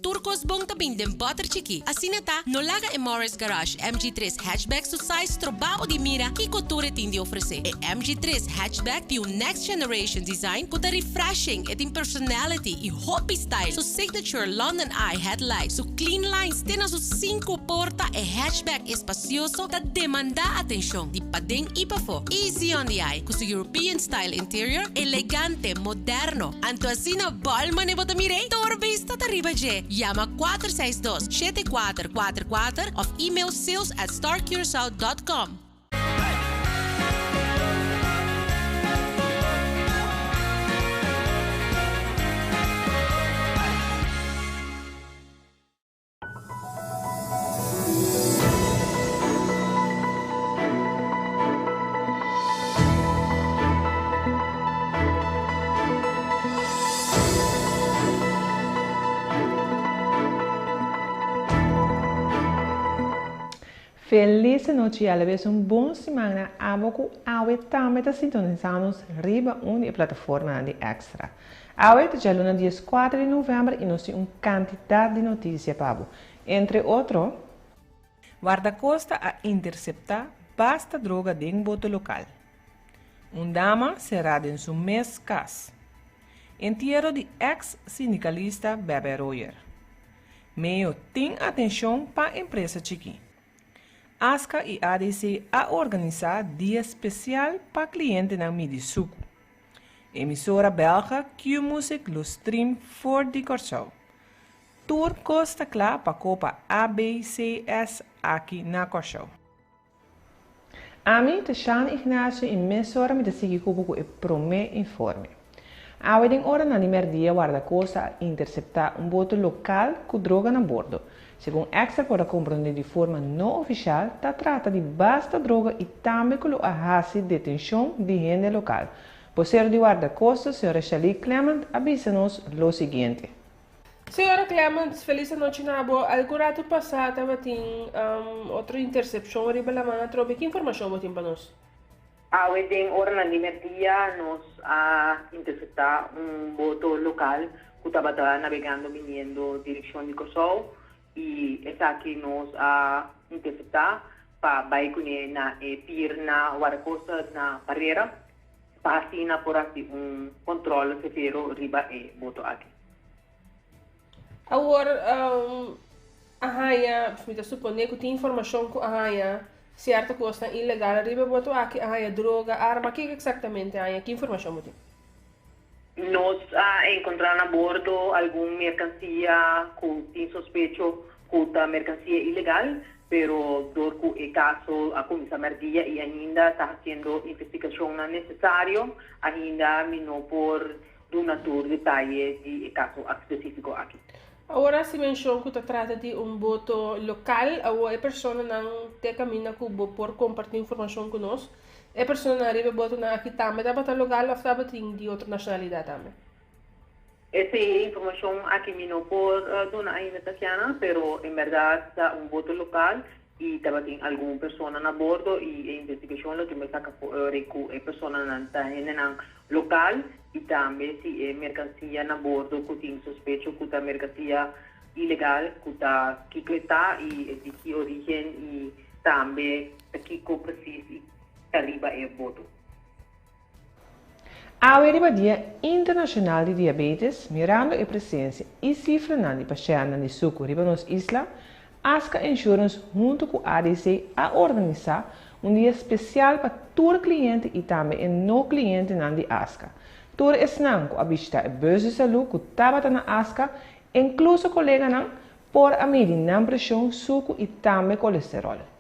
Tur kos bon ta bin den bòter chikí. Asina ta, no laga e Morris Garage MG tres Hatchback su size stroba bo di mira kiko tur e tin di ofresé. E MG tres Hatchback tin un next generation design ku ta refreshing, e tin personality i hopi style. Su signature London Eye headlight, su clean lines te na su sinku porta, e hatchback espasioso ta demandá atenshon di paden i pafó. Easy on the eye ku su European style interior, elegante, moderno. Anto asina bòl mane bo ta mir'é? Tur bista ta riba dje. Yama 462 7444 òf email sales at starcuracao dot com. Felis anochi y alabes un bon siman na abo cu awe tambe ta sintonisa nos riba un di e plataformanan di Extra. Awe ta djaluna dieskuater di november y nos tin un cantidad di noticia pa bo. Entre otro. Guardacosta a intercepta basta droga den boto local. Un dama sera den su mes cas. Entiero di ex sindicalista Bebe Royer. Meo tin atencion pa empresa chiki. Aska y ADC a organisa dia special pa clientenan midi sucu. Emisora belga Qmusic lo stream for di Kòrsou. Tur kos ta kla pa Kopa ABCS aki na Kòrsou. Ami ta Shan Ignacio i mesora mi ta sigui ku bo ku e promé informe. Awe den oranan di mèrdia Wardakosta a interseptá un boto lokal ku droga na bordo. Segun Extra por a komprondé di forma no ofishal ta trata di basta droga i tambe ku lo a hasi detenshon di hende lokal. Bosero di Wardakosta, señora Shallie Clement a bisa nos lo siguiente. Señora Clements, felis anochi na bo. Algun ratu pasá tabatin otro intersepshon riba laman atrobe. Ki informashon bo tin pa nos? Awe den oranan di merdia nos a interseptá un boto lokal ku tabata nabegando biniendo direkshon di Kòrsou i esaki nos a interseptá pa bai kuné na e pir na Wardakosta na Parera pa asina por hasi un kòntròl severo riba e boto aki. Awor a haña, mi ta suponé ku tin informashon ku a haña sierto kosnan ilegal riba e boto aki, a haña droga, arma, kiko eksaktamente a haña? Ki informashon bo tin? Nos a enkontrá na bordo algun merkansia ku tin sospecho ku ta merkansia ilegal, pero dor ku e kaso a kuminsá mèrdia i ainda ta hasiendo investigashonnan nesesario, ainda mi no por Duna tur detaye di e kaso spesífiko aki. Awor hasi menshon ku ta trata di un boto lokal. Awor e personanan te kaminda ku bo por kompartí informashon ku nos. E personanan riba e botonan aki tambe tabata lokal òf tabatin di otro nashonalidat tambe? Esei e informashon aki mi no por duna ainda Tatiana, pero en bèrdat ta un boto lokal i tabatin algun persona na bordo i e investigashon lo tin saka for ori ku e personanan ta hendenan lokal i tambe si e merkansia na bordo ku tin sospecho ku ta merkansia ilegal ku ta kiko e ta i di ki origen i tambe ta kiko presis i ta riba e boto. Awe riba Dia Internashonal di Diabetes, mirando e presensia i sifranan di pashèntnan di suku riba nos isla, Aska Insurance huntu ku ADC a organisá un dia spesial pa tur kliente i tambe e no klientenan di Aska. Tur esnan ku a bishitá e bus di salú ku tabata na Aska, inkluso koleganan, por a midi nan preshon, suku i tambe kolesteròl.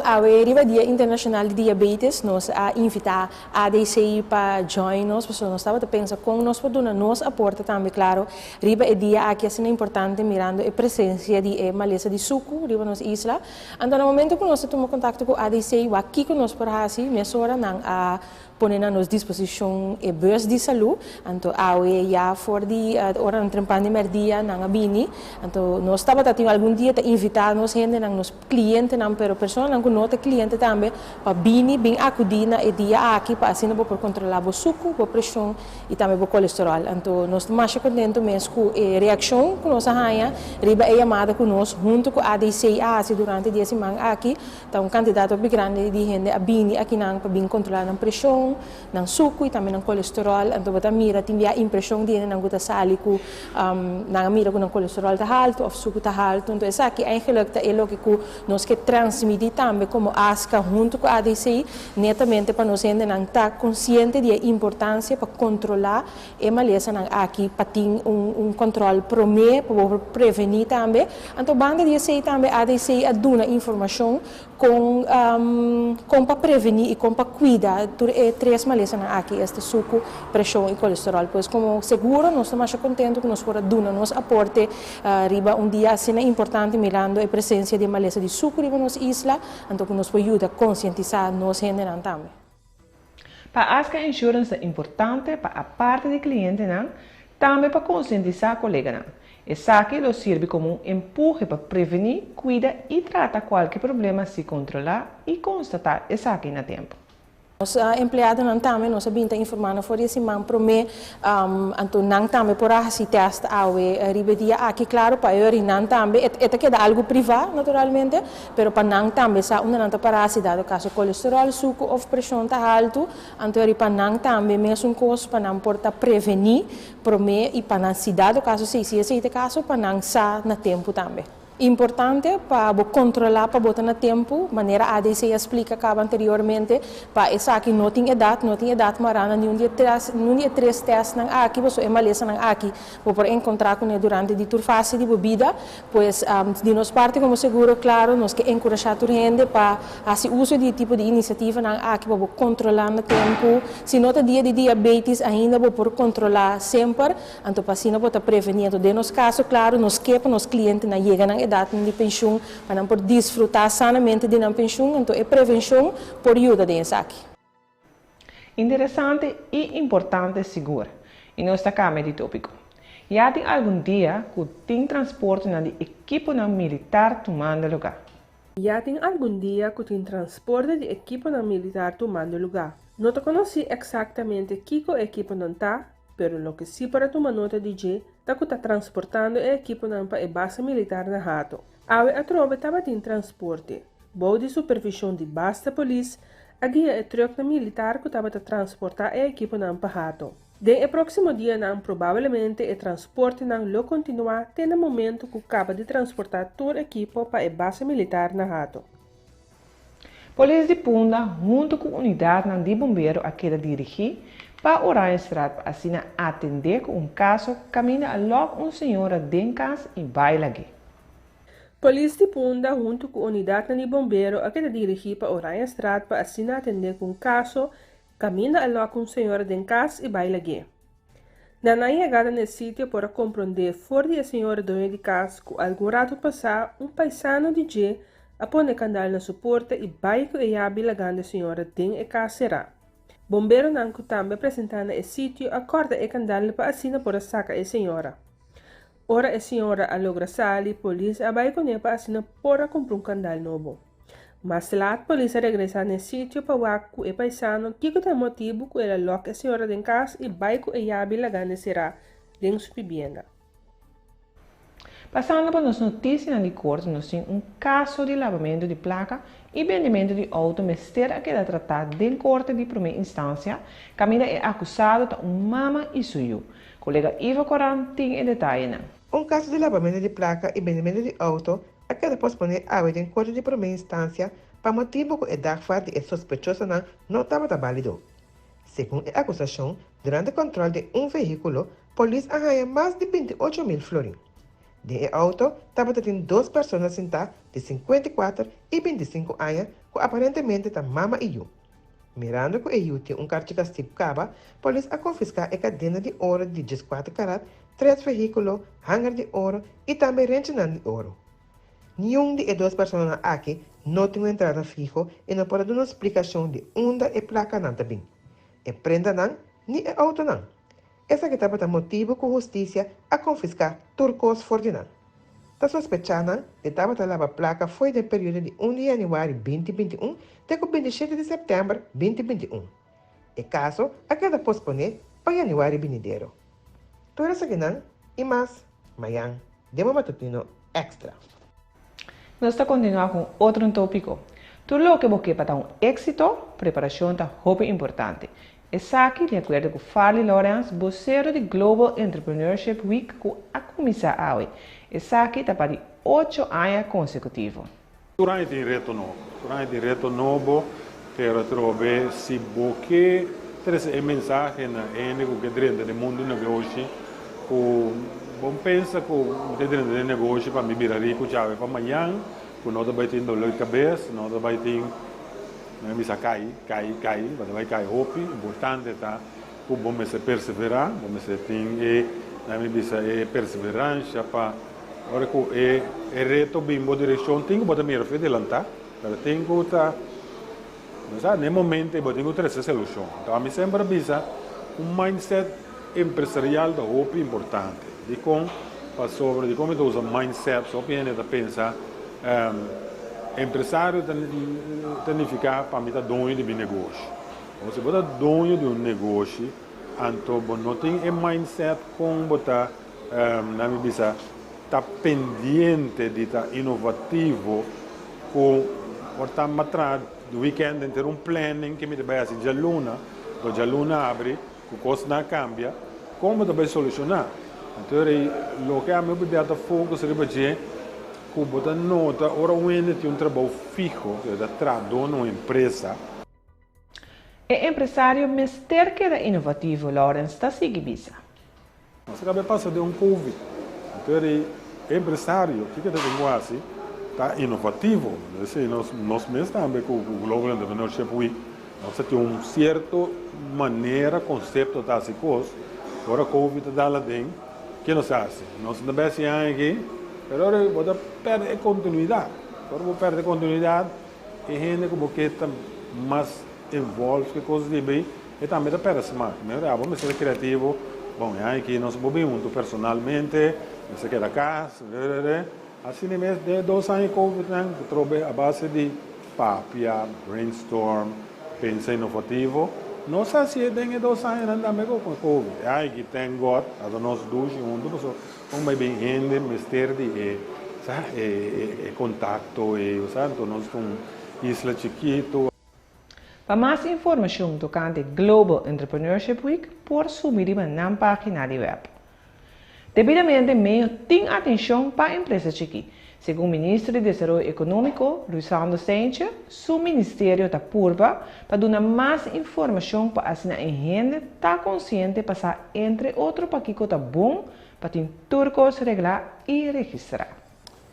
Awe riba Dia Internacional di Diabetes nos a invita ADC pa join nos pasobra nos tabata pensa con nos por duna nos aporte tambe claro riba e dia aki asina importante mirando e presencia di e malesa di sucu riba nos isla. Anto na momento cu nos a tuma contacto cu ADC wak kico nos por haci mesora nan a. pone na nos disposishon e bus di salú. Anto awe ya for di ora nan trempan di mèrdia nan a bini. Anto nos tabata tin algun dia ta invitá nos hendenan, nos klientenan, pero personanan ku no ta kliente tambe pa bini bin akudí na e dia aki pa asina bo por kontrolá bo suku, bo preshon i tambe bo kolesteròl. Anto nos ta masha kontentu mes ku e reakshon ku nos a haña riba e yamada ku nos huntu ku ADC a hasi durante di e siman aki. Ta un kantidat hopi grandi di hende a bini akinan pa bin kontrolá nan preshon, nan suku i tambe nan kolesteròl. Anto bo ta mira tin bia impreshon di hendenan ku ta sali ku nan a mira ku nan kolesteròl ta haltu òf suku ta haltu. Anto esaki eigenlik ta e loke ku nos ke transmití tambe komo ASKA huntu ku ADC, netamente pa nos hendenan ta konsiente di e importansia pa kontrolá e malesanan aki pa tin un kòntròl promé pa bo por prevení tambe. Anto banda di esei tambe ADC a duna informashon kon kon pa prevení i kon pa kuida tur e tres malesanan aki, esta suku, preshon i kolesteròl. Pues komo seguro nos ta masha kontentu ku nos por a duna nos aporte riba un dia asina importante mirando e presensia di e malesa di suku riba nos isla, anto ku nos por yuda konsientisá nos hendenan tambe. Pa Aska Insurance ta importante pa aparte di clientenan, tambe pa concientisa coleganan. Esaki lo sirbi como un empuhe pa preveni, cuida y trata cualke problema si controla y constata esaki na tempo. Nos empleadonan tambe nos a bin ta informa nan for di e siman prome, anto nan tambe por a haci test awe riba e dia aki. Claro pa e ora nan tambe, e ta keda algo priva naturalmente, Pero pa nan tambe sa unda nan ta pará si dado kaso kolesteròl, suku òf preshon ta haltu, anto eri pa nan tambe mesun kos pa nan por ta prevení promé i pa nan si dado kaso si si esei ta e kaso pa nan sa na tempu tambe. Importante pa bo kontrolá pa bo ta na tempu, manera ADC a splika kaba anteriormente, pa esaki no tin edat, no tin edat mará na niun di e tres niun di e tres tèstnan aki pasobra e malesanan aki bo por enkontrá kuné durante di tur fase di bo bida. Pues, di nos parti komo seguro, klaro, nos ke enkurashá tur hende pa hasi uso di e tipo di inisiativanan aki pa bo kontrolá na tempu. Si no ta dia di diabetis ainda bo por kontrolá semper, anto pa asina bo ta prevení. Anto den nos kaso, klaro, nos ke pa nos klientenan yega nan edatnan di penshun pa nan por disfrutá sanamente di nan penshun, anto e prevenshon por yuda den esaki. Interesante i importante sigur. I nos ta kambia di tópiko. Ya tin algun dia ku tin transportenan di ekiponan militar tumando lugá. Ya tin algun dia ku tin transporte di ekiponan militar tumando lugá. No ta konosí eksaktamente kiko e ekiponan ta, pero loke sí por a tuma nota di dje ta ku ta transportando e ekiponan pa e base militar na Hato. Awe atrobe tabatin transporte. Bou di supervishon di basta polis, a guia e trùknan militar ku tabata transportá e ekiponan pa Hato. Den e próksimo dianan probablemente e transportenan lo kontinuá te na momentu ku kaba di transportá tur ekipo pa e base militar na Hato. Polis di Punda huntu ku unidatnan di bombero a keda dirigí pa Oranjestraat pa asina atendé ku un kaso kaminda a lòk un señora den kas i bai lag'é. Polis di Punda huntu ku unidatnan di bombero a keda dirigí pa Oranjestraat pa asina atendé ku un kaso kaminda a lòk un señora den kas i bai lag'é. Na nan yegada na e sitio por a komprondé for di e señora doño di kas ku algun ratu pasá un paisano di dje a pone kandal na su porta i bai ku e yabi lagando e señora den e kas será. Bomberonan ku tambe a presentá na e sitio a kòrta e kandal pa asina por a saka e señora. Ora e señora a logra sali, polis a bai kuné pa asina por a kumpra un kandal nobo. Mas lat polis a regresá n'e sitio pa wak ku e paisano kiko ta e motibu ku el a lòk e señora den kas i bai ku e yabi lagand'e será den su bibienda. Pasando pa nos notisianan di korte nos tin un kaso di labamentu di plaka i bendimentu di outo mester a keda tratá den korte di promé instansia kaminda e akusado ta un mama i su yu. Kolega Ivo Koran tin e detayenan. Un kaso di labamentu di plaka i bendimentu di outo a keda posponé awe den korte di promé instansia pa motibu ku e dagvaar di e sospechosonan no tabata bálido. Segun e akusashon, durante kòntròl den un vehíkulo, polis a haña mas di 28 mil florin. Den e outo tabata tin dos persona sintá di 54 i 25 aña ku aparentemente ta mama i yu. Mirando ku e yu tin un karchi kastigu kaba, polis a konfiská e kadena di oro di 14 karat, tres vehíkulo, hanger di oro i tambe renchinan di oro. Niun di e dos personanan aki no tin un entrada fiho i no por a duna splikashon di unda e plakanan ta bin. e prendanan ni e outonan. Esaki tabata motibu ku hustisia a konfiská tur kos for di nan. Ta sospechá nan di tabata laba plaka fo'i den periodo di un di yanüari 2021 te ku 27 di sèptèmber 2021. E kaso a keda posponé pa yanüari binidero. Tur esakinan i mas mayan den bo matutino Extra. Nos ta kontinuá ku un otro tópiko. Tur loke bo ke pa ta un éksito, preparashon ta hopi importante. Esaki di akuerdo ku Farley Lorenz, bosero di Global Entrepreneurship Week ku a kuminsá awe. Esaki ta pa di ocho aña konsekutivo. Tur aña tin reto nobo. Tur aña tin reto nobo, pero atrobe si bo ke trese e mensahe na hende ku ke drenta den mundu negoshi, ku bo pensa ku mi ta drenta den negoshi pa mi bira riku djawe pa mañan, ku no ta bai tin dolor di kabes, no ta bai tin, mi a bisa kai, kai, kai, bo ta bai kai hopi. Importante ta ku bo mester perseverá, bo mester tin e, mi bisa e perseveransha pa. Ora ku e e reto bin bo direkshon tin ku bo ta mira for delantá, pero tin ku ta bo sa na e momento ei bo tin ku trese solushon. Anto ami semper a bisa un mindset empresarial ta hopi importante. Dikon? Pasobra dikon mi ta usa mindset? Hopi hende ta pensa empresario ta ta nifiká pa mi ta doño di mi negoshi. Ora si bo ta doño di un negoshi anto bo no tin e mindset kon bo ta Nan mi bisa ta pendiente di ta inovativo ku por ta matra weekend henter un planning ke mi ta bai hasi djaluna, do djaluna abri ku kosnan a kambia, kon bo ta bai solushoná? Anto ora loke ami hopi bia ta focus riba dje ku bo ta nota ora un hende tin un trabou fiho, ke ta traha dono un empresa. E empresario mester keda inovativo, Lawrence ta sigui bisa. Nos a kaba pasa den un covid. Anto e empresario kiko ta tin ku hasi ta inovativo. Esei nos nos mes tambe ku Global Entrepreneurship Week nos a tin un sierto manera konsepto ta hasi kos. Ora covid a dal aden ke nos a hasi? Nos no ta bai hasi aña aki pero ora bo ta pèrdè e kontinuidat. Ora bo pèrdè e kontinuidat E hende ku bo ke ta mas involved ku e kos di bay, e tambe ta pèrdè smak. Mi ora abo mester ta kreativo, bon e aña aki nos bo bin huntu personalmente, mester keda kas, rerere. Asina mes den e dos aña covid nan ku trobe a base di papia, brainstorm, pensa inovativo, nos a hasié den e dos añanan tambe ku covid. E aña aki thank God a ta nos dushi huntu pasobra Un bai bin hende mester di e sa e contacto e sa anto nos ta un isla chikito. Pa mas informashon tokante Global Entrepreneurship Week por subi riba nan página di wèp. Debidamente meo tin atenshon pa empresa chikí. Segun Minister di Desaroyo Ekonómiko, Ruisando Seintje, su ministerio ta purba pa duna mas informashon pa asina e hende ta konsiente pa sa entre otro pakiko ta bon pa tin tur kos reglá i registrá.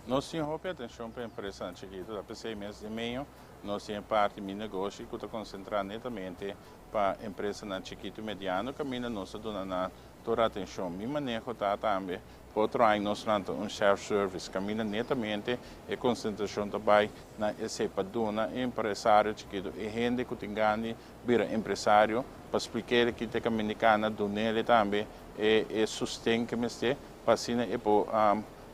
Nos tin hopi atenshon pa empresanan chikitu, ta p'esei mes di medio nos tin e parti Mi Negoshi ku ta konsentrá netamente pa empresanan chikitu i mediano kaminda nos ta duna nan tur atenshon. Mi maneho ta tambe pa otro aña nos lanta un self service kaminda netamente e konsentrashon ta bai na esei pa duna e empresario chikitu, e hende ku tin gana di bira empresario pa splik'é ki ta kaminda di kana, dun'é tambe e e sosten ku mester pa asina e por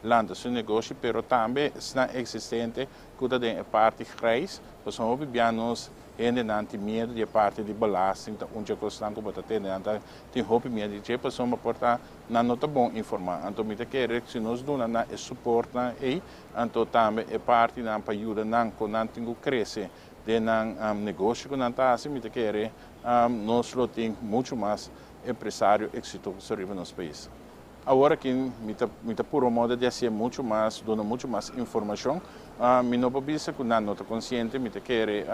lanta su negoshi, pero tambe esnan eksistente ku ta den e parti grijs, pasobra hopi bia nos hendenan tin miedu di e parti di belasting, ta un dje kosnan ku bo ta tende, nan ta tin hopi miedu di dje pasobra por ta nan no ta bon informá. Anto mi ta kere si nos duna nan e suportnan ei, anto tambe e partinan pa yuda nan ku nan tin ku krese den nan negoshi ku nan ta hasi, mi ta kere nos lo tin muchu mas empresario eksitoso riba nos pais. Awor aki mi ta mi ta purba moda di hasié muchu mas, duna muchu mas informashon. Mi no por bisa ku nan no ta konsiente, mi ta kere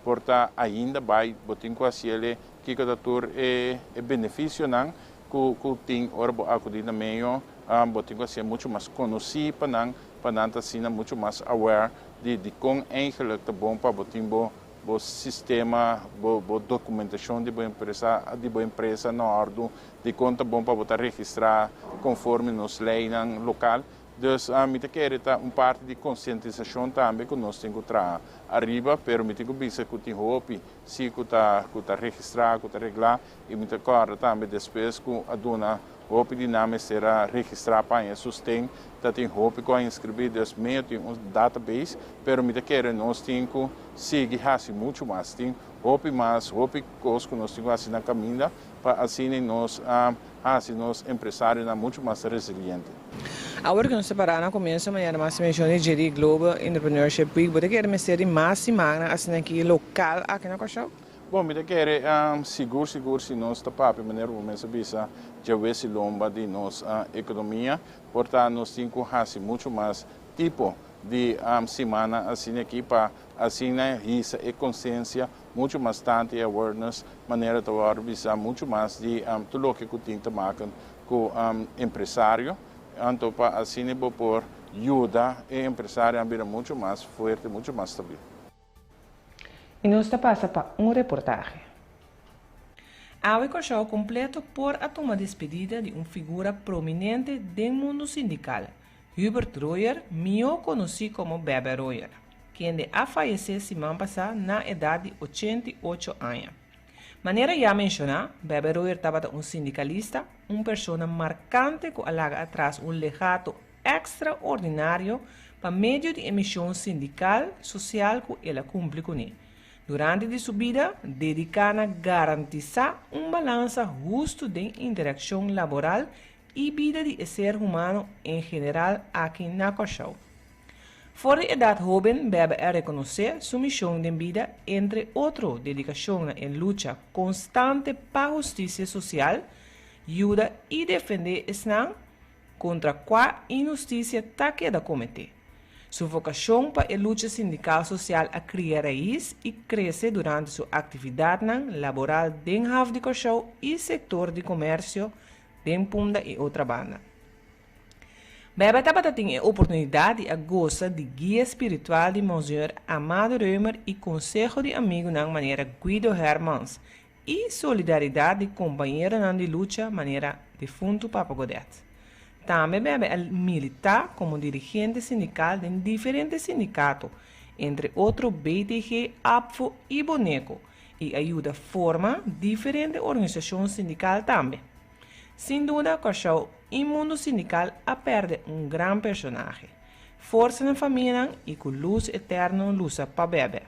por ta ainda bai bo tin ku hasiel e kiko ta tur e e benefisionan ku ku tin ora bo akudí na medio, bo tin ku hasié muchu mas konosí pa nan, pa nan ta asina muchu mas aware di dikon eigenlik ta bon pa bo tin bo bo sistema, bo bo dokumentashon di bo empresa di bo empresa na òrdu, dikon ta bon pa bo ta registrá konforme nos leinan lokal. Dus mi ta kere ta un parti di konsientisashon tambe ku nos tin ku traha ariba, pero mi tin ku bisa ku tin hopi si ku ta ku ta registrá, ku ta reglá i mi ta kòrda tambe despues ku a duna hopi di nan mester a registrá pa haña sosten, ta tin hopi ku a inskribí, dus meo tin un database, pero mi ta kere nos tin ku sigui hasi muchu mas, tin hopi mas, hopi kos ku nos tin ku hasi na kaminda pa asina nos hasi nos empresarionan muchu mas resiliente. Awor ku nos ta pará na komienso mañana mas menshon di dje di Global Entrepreneurship Week, bo ta kere mester di mas simannan asina aki lokal aki na Kòrsou? Bon, mi ta kere sigur sigur si nos ta papia manera bo mes a bisa djawe si lomba di nos ekonomia, por ta nos tin ku hasi muchu mas tipo di simannan asina aki pa asina hisa e konsiensia muchu mas tantu e awareness manera ta wòrdu bisa muchu mas di tur loke ku tin ta maken ku empresario, anto pa asina bo por yuda e empresarionan bira muchu mas fuerte, muchu mas stabil. I nos ta pasa pa un reportahe. Awe Kòrsou kompleto por a tuma despedida di un figura prominente den mundu sindikal, Hubert Royer, mihó konosí komo Bèbè Royer, kende a fayesé siman pasá na edat di 88 aña. Manera ya menshoná, Bèbè Royer tabata un sindikalista, un persona markante ku a laga atras un legato ekstraordinario pa medio di e mishon sindikal sosial ku el a kumpli kuné durante di su bida dediká na garantisá un balansa hustu den interakshon laboral i bida di e ser humano en general aki na Kòrsou. For di edat hóben Bèbè a rekonosé su mishon den bida entre otro dedikashon na e lucha konstante pa hustisia sosial, yuda i defendé esnan kontra kua inhustisia ta keda kometé. Su vokashon pa e lucha sindikal sosial a kria rais i krese durante su aktividatnan laboral den haf di Kòrsou i sektor di komersio den Punda i Otrabanda. Bèbè tabata tin e oportunidat di a gosa di guia spiritual di Monseñor Amado Römer i konseho di amigunan manera Guido Hermans i solidaridat di kompañeronan di lucha manera defuntu Papa Godett. Tambe Bèbè a militá komo dirigente sindikal den diferente sindikato, entre otro BTG, ABVO i Boneco, i a yuda forma diferente organisashon sindikal tambe. Sin duda Kòrsou i mundu sindikal a pèrdè un gran personahe. Forsa na famianan i ku lus eterno lusa pa Bèbè.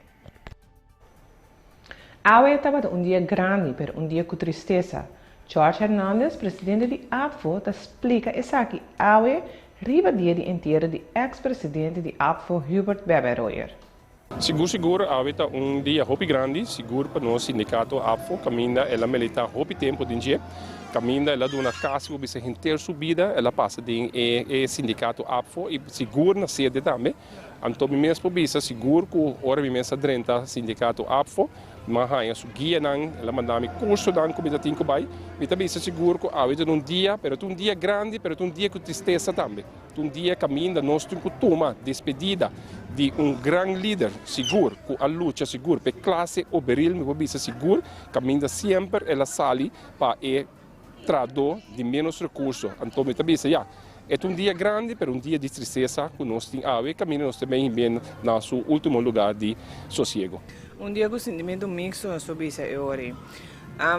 Awe tabata un dia grandi, pero un dia ku tristesa. George Hernandez, presidente di ABVO, ta splika esaki awe riba dia di entiero di eks presidente di ABVO Hubert Bèbè Royer. Sigur sigur awe ta un dia hopi grandi, sigur pa nos sindikato ABVO, kaminda el a militá hopi tempu den dje, kaminda el a duna kasi bo bisa henter su bida el a pasa den e e sindikato ABVO i sigur na sede tambe. Anto mi mes por bisa sigur ku ora mi mes a drenta sindikato ABVO, mi a haña su guianan, el a manda mi kursonan ku mi ta tin ku bai. Mi ta bisa sigur ku awe ta un dia, pero ta un dia grandi, pero ta un dia ku tristesa tambe. Ta un dia kaminda nos tin ku tuma despedida di un gran lider, sigur ku a lucha sigur pa e klase oberil, mi por bisa sigur, kaminda semper el a sali pa e trahadó di ménos rekurso. Anto mi ta bisa, ya, e ta un dia grandi, pero un dia di tristesa ku nos tin awe, kaminda nos ta bin hib'é na su último lugá di sosiego. Un dia ku sintimentu miksto, nos por bisa e ora ei.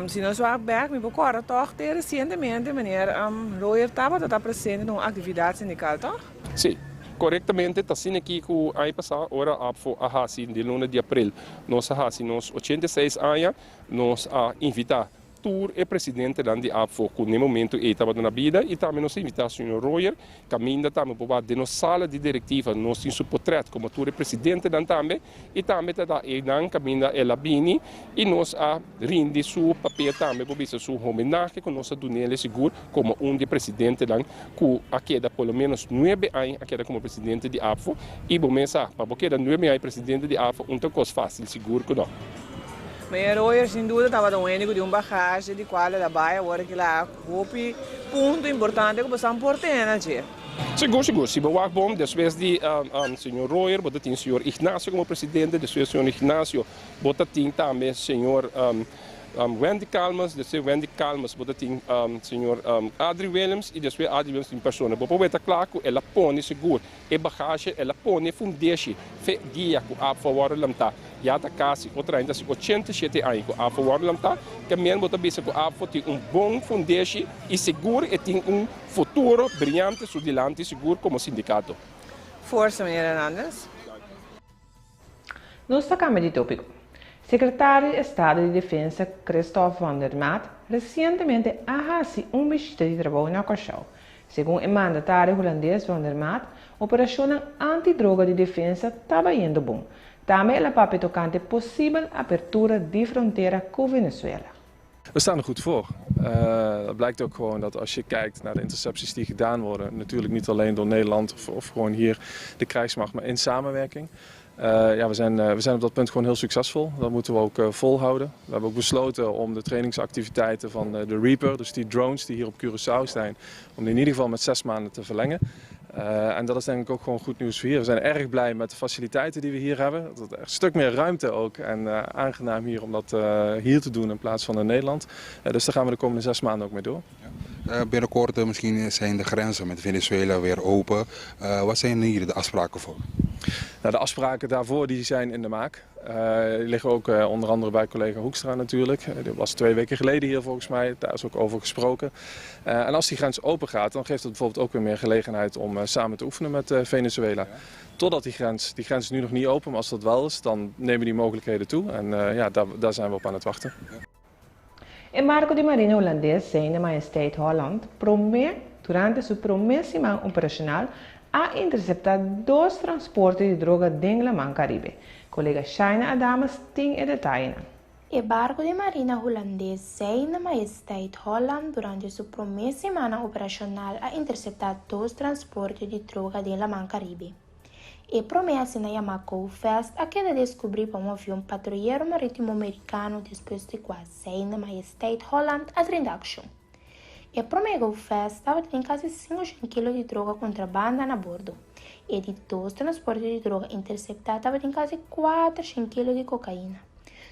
Si nos wak bek, mi por kòrda tòg te resientemente meneer Royer tabata ta presente na un aktividat sindikal, tòg? Sí, korektamente ta asina aki ku aña pasá ora ABVO a hasi den luna di aprel nos a hasi nos 86 aña, nos a invitá tur e presidentenan di ABVO ku n'e momentu ei tabata na bida i tambe nos a invitá señor Royer kaminda tambe por wak den nos sala di direktiva nos tin su potrèt komo tur e presidentenan tambe. I tambe ta da einan kaminda el a bini i nos a rindi su papel tambe por bisa su homenahe ku nos a dun'el sigur komo un di e presidentenan ku a keda por lo menos nuebe aña a keda komo presidente di ABVO i bo mes sa pa bo keda nuebe aña presidente di ABVO un ta kos fásil sigur ku no. Meneer Royer sin duda tabata un hende ku tin un bagahe di kual el a bai awor ki la hopi punto importante ku bo sa por tene na dje. Sigur, sigur. Si bo wak bon, despues di señor Royer bo ta tin señor Ignacio como presidente, despues señor Ignacio bo ta tin tambe señor Wendy Calmes, despues Wendy Calmes bo ta tin señor Adri Willems y despues Adri Willems tin persona. Bo por weta cla cu el a pone sigur e bagage, el a pone fundeshi fe dia cu APFA worde lamta. Ya ta casi otro aña ta si 87 aña cu APFA worde lamta. Camen bo ta bisa cu APFA tin un bon fundeshi y sigur e tin un futuro briyante su dilanti sigur como sindicato. Forsa, meneer Hernandez. Nos ta cambia di topico. Secretario di Estado di Defensa Christophe van der Maat recientemente a haci un bishita di trabou na Kòrsou. Segun e mandatario hulandes Van der Maat, operacionnan anti-droga di Defensa ta bayendo bon. Tambe el a papia tocante posibel apertura di frontera cu Venezuela. We staan er goed voor. Dat blijkt ook gewoon dat als je kijkt naar de intercepties die gedaan worden, natuurlijk niet alleen door Nederland of, of gewoon hier de krijgsmacht, maar in samenwerking. Ja, we zijn op dat punt gewoon heel succesvol. Dat moeten we ook volhouden. We hebben ook besloten om de trainingsactiviteiten van de Reaper, dus die drones die hier op Curaçao zijn, om die in ieder geval met 6 maanden te verlengen. En dat is denk ik ook gewoon goed nieuws voor hier. We zijn erg blij met de faciliteiten die we hier hebben. Dat is een stuk meer ruimte ook en aangenaam hier om dat hier te doen in plaats van in Nederland. Dus daar gaan we de komende 6 maanden ook mee door. Ja. Binnenkort misschien zijn de grenzen met Venezuela weer open. Wat zijn hier de afspraken voor? Nou, de afspraken daarvoor die zijn in de maak. Die liggen ook onder andere bij collega Hoekstra natuurlijk. Die was 2 weken geleden hier volgens mij. Daar is ook over gesproken. En als die grens open gaat, dan geeft het bijvoorbeeld ook weer meer gelegenheid om samen te oefenen met Venezuela. Ja. Totdat die grens is nu nog niet open, maar als dat wel is, dan nemen die mogelijkheden toe. En ja, daar zijn we op aan het wachten. Ja. E barco di Marina Hulandes, Zijne Majesteit Holland, prome, durante su prome siman operacional, a intercepta dos transporte di droga den Laman Caribe. Colega Shaina Adamas tin e detaye. E barco di Marina Hulandes Zijne Majesteit Holland durante su prome siman operacional a intercepta dos transporte di droga den Laman Caribe. E prome asina yama Go Fast a keda descubri pa un avion patruyero maritimo mericano despues di cua Zijne Majesteit Holland a drenta accion. E prome Go Fast tabatin casi 5 kilo di droga contrabanda na bordo. E di dos transporte di droga intercepta tabatin casi 400 kilo di cocaina.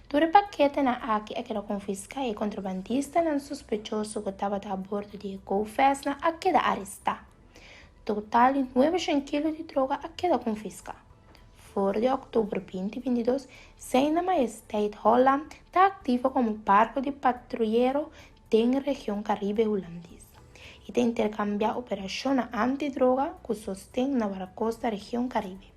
Tur e paketenan aki a keda confisca y contrabandistanan sospechoso cu tabata a bordo di Go Fast nan a keda aresta. Total di 900 kilo di droga a keda confisca. For di october 2022, Zijne Majesteit Holland ta activo como barco di patruyero den region Caribe Hulandes y ta intercambia operacion antidroga cu sosten na costa region Caribe.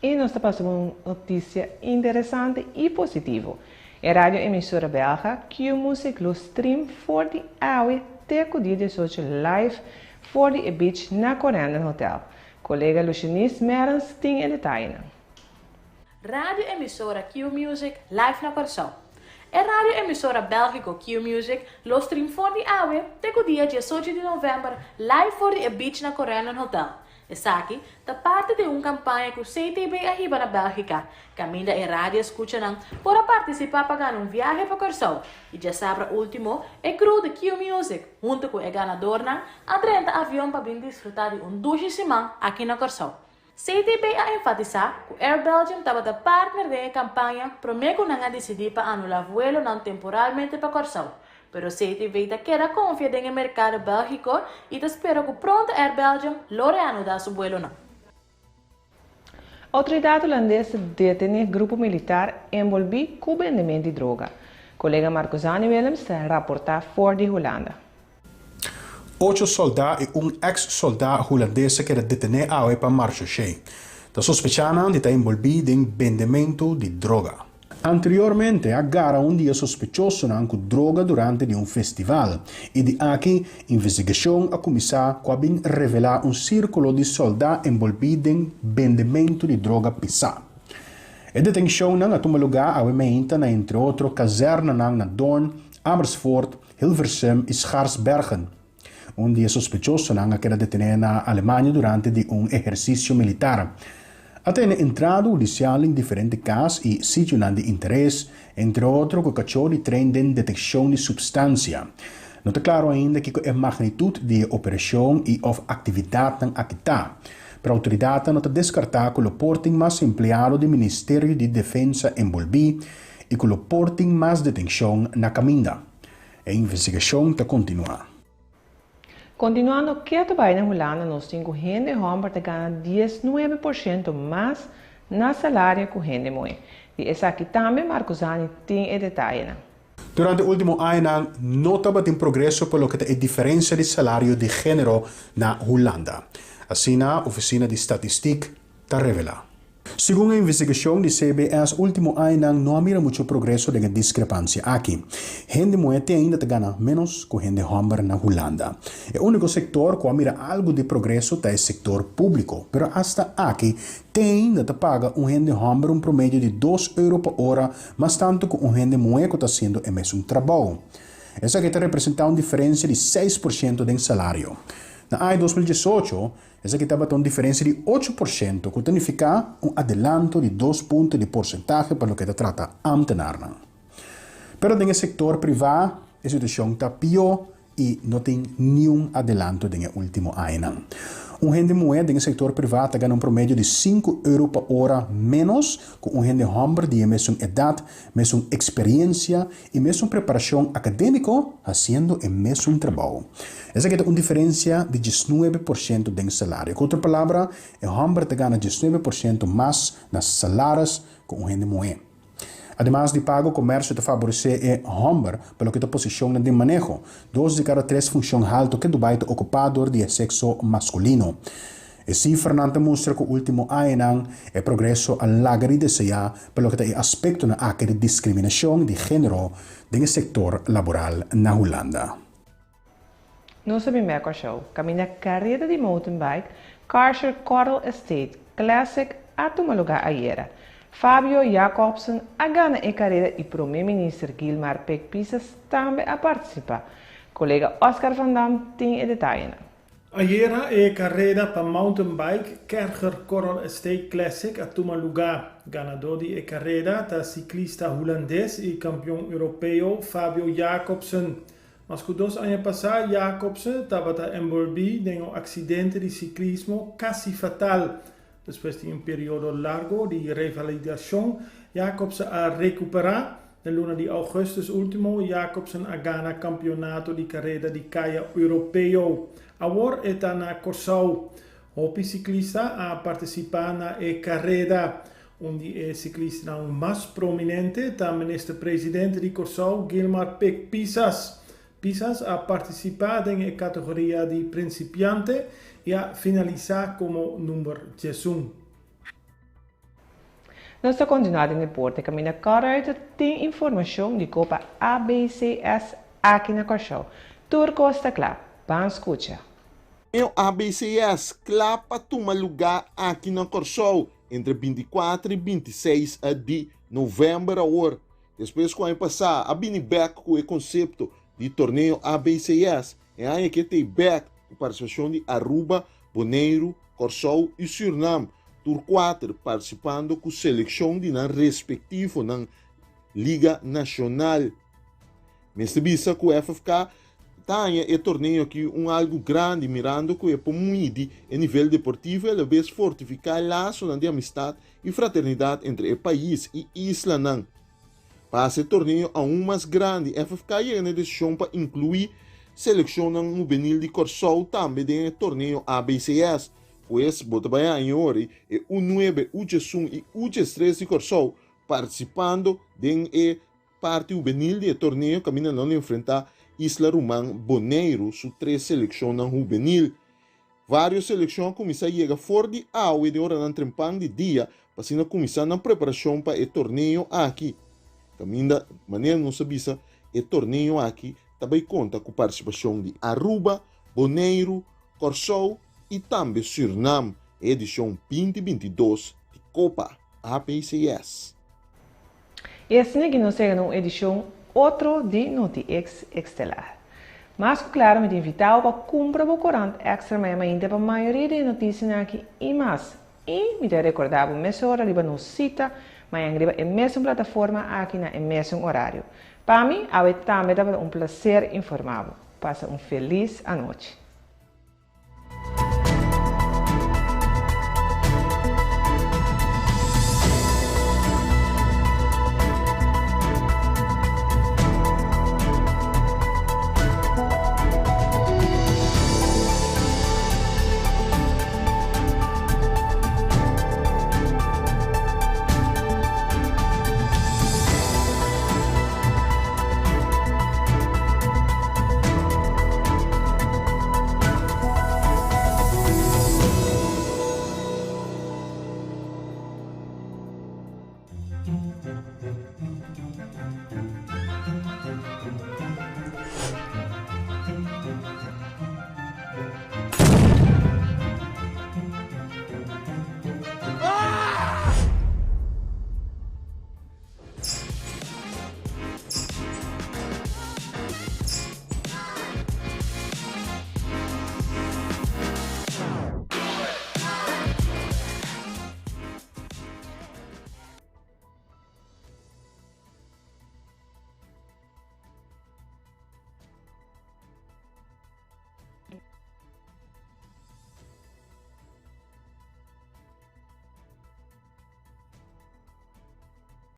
Y nos ta pasa un noticia interesante y positivo. E radio emisora belga Q-Music lo stream for di awe te dia 18 live for di beach na Corendon Hotel. Colega Lucianis Merens tin e detaye. Radio emisora Q-Music live na Corsou. E radio emisora Belgico Q-Music lo stream for di awe te dia 18 di november live for di beach na Corendon Hotel. Esaki ta parti di un campaña cu CTB a hiba na Belgica. Caminda e radio escuchanan por participa pa gana un viahe pa Corsou. Y diasabra ultimo, e crew di Q-Music, hunto cu e ganadornan, a drenta avion pa bin disfruta di un dushi siman aki na Corsou. CTB a enfatisa cu Air Belgium tabata partner den e campaña, prome cu nan a dicidi pa anula vuelonan temporalmente pa Corsou. Pero CTB ta keda confia den e mercado Belgico y ta spera cu pronto Air Belgium lo reanuda su vuelonan. Autoridad hulandes a detene grupo militar envolvi cu bendemento di droga. Colega Marcosani Willems ta raporta for di Hulanda. Ocho soldat y un ex-soldat hulandes a keda deteni awe pa marechaussee. Ta sospecha nan di ta envolvi den bendemento di droga. Anteriormente, a gara un di e sospechosonan cu droga durante di un festival y di aki investigacion a cuminsa cu a bin revela un circulo di soldat envolvi den bendemento di droga pisa. E detencionnan a tuma luga awe na entre otro kazernenan na Doorn, Amersfoort, Hilversum y Schaarsbergen. Un di e sospechosonan a keda deteni na Alemania durante di un ehercicio militar. A tene entrada hudicial den diferente cas y sitio di interes, entre otro cu cacho di train den deteccion di substancia. No ta claro ainda kico e magnitud di e operacion y of actividadnan aki ta. Pero autoridadnan no ta descarta cu lo por tin mas empleado di Ministerio di Defensa envolvi. i ku lo por tin mas detenshon na kaminda. E investigashon ta kontinuá. Kontinuando ketu bai na Hulanda nos tin ku hende hòmber ta gana 19% mas na salario ku hende muhé. Di esaki tambe Marco Zani tin e detayenan. Durante último añanan no tabatin progreso pa loke ta e diferensia di salario di género na Hulanda. Asina Ofisina di Statistik ta revelá. Segun e investigashon di CBS último añanan no a mira muchu progreso den e diskrepansia aki. Hende muhé te ainda ta gana ménos ku hende hòmber na Hulanda. E úniko sektor ku a mira algu di progreso ta e sektor públiko, pero asta aki te ainda ta paga un hende hòmber un promedio di dos euro pa ora mas tantu ku un hende muhé ku ta hasiendo e mesun trabou. Esaki ta representá un diferensia di 6% den salario. Na aña 2018, esaki tabata un diferensia di 8%, ku ta nifiká un adelanto di 2 punto di porsentahe pa loke ta trata ámtenarnan. Pero den e sektor privá e situashon ta pió i no tin niun adelanto den e último añanan. Un hende muhé den e sektor privá ta gana un promedio di 5 euro pa ora ménos ku un hende hòmber di e mesun edat, mesun eksperiensia i mesun preparashon akadémiko hasiendo e mesun trabou. Esaki ta un diferensia di 19% den salario. Ku otro palabra, e hòmber ta gana 19% mas na salaris ku un hende muhé. Ademas di pago, komersio ta favoresé e hòmber pa loke ta posishonnan den maneho. Dos di kada tres funshon haltu ke Dubai ta okupá dor di e sekso maskulino. E sifranan ta mustra ku último añanan e progreso a laga di deseá pa loke ta e aspektonan aki di diskriminashon di género den e sektor laboral na Hulanda. Nos a bin bek Kòrsou, kaminda kareda di mountainbike Karcher Coral Estate Classic a tuma lugá ayera. Fabio Jakobsen a gana e kareda i Promé Minister Gilmar Pik Pisas tambe a partisipá. Kolega Oscar van Dam tin e detayenan. Ayera e kareda pa mountainbike Kercher Coral Estate Classic a tuma lugá. Ganadó di e kareda ta siklista hulandes i kampion europeo Fabio Jakobsen. Mas ku 2 aña pasá Jakobsen tabata enbolbí den un aksidente di siklismo kasi fatal. Despues di un periodo largu di revalidashon, Jakobsen a rekuperá. Den luna di ougùstùs último, Jakobsen a gana kampionato di kareda di kaya europeo. Awor e ta na Kòrsou. Hopi siklista a partisipá na e kareda. Un di e siklistanan mas prominente ta minister-presidente di Kòrsou, Gilmar Pik Pisas. Pisas a partisipá den e kategoria di prinsipiante i a finalisá komo number 11. Nos ta kontinuá den deporte kaminda Carruiter tin informashon di Kopa ABCS aki na Kòrsou. Tur kos ta kla. Ban skucha! Torneo ABCS kla pa tuma lugá aki na Kòrsou entre 24 i 26 di novèmber awor. Despues ku aña pasá a bini bèk ku e konsepto di torneo ABCS, e aña aki ta bèk ku partisipashon di Aruba, Boneiru, Kòrsou i Sürnam, tur kuater partisipando ku selekshon di nan respektivonan liga nashonal. Mester bisa ku FFK ta haña e torneo aki un algu grandi mirando ku e por midi e nivel deportivo i alabes fortifiká e lasonan di amistat i fraternidat entre e pais i islanan. Pa hasi e torneo aun mas grandi, FFK a yega na e desishon pa inkluí selekshonnan hubenil di Kòrsou tambe den e torneo ABCS. Pues, bo ta bai haña ori e U9, U11 i U13 di Kòrsou partisipando den e parti hubenil di e torneo kaminda nan lo enfrentá isla ruman Boneiru su tres selekshonnan hubenil. Vários selekshon a kuminsá yega for di awe den oranan trempan di dia pa asina kuminsá nan preparashon pa e torneo aki. Kaminda, manera nos a bisa, e torneo aki ta bai konta ku partisipashon di Aruba, Boneiru, Kòrsou i tambe Sürnam, e edishon 2022 di Kopa ABCS. I asina ki nos yega na un edishon otro di NotiX Estelar. Mas ku klaro mi ta invitá bo pa kumpra bo korant Extra Maya Mainta pa mayoria di e notisianan aki i mas. I mi ta rekordá bo mesora riba nos sita mañan riba e mesun plataforma aki na e mesun orario. Pa mi, awe tambe tabata un plaser informá bo. Pasa un felis anochi.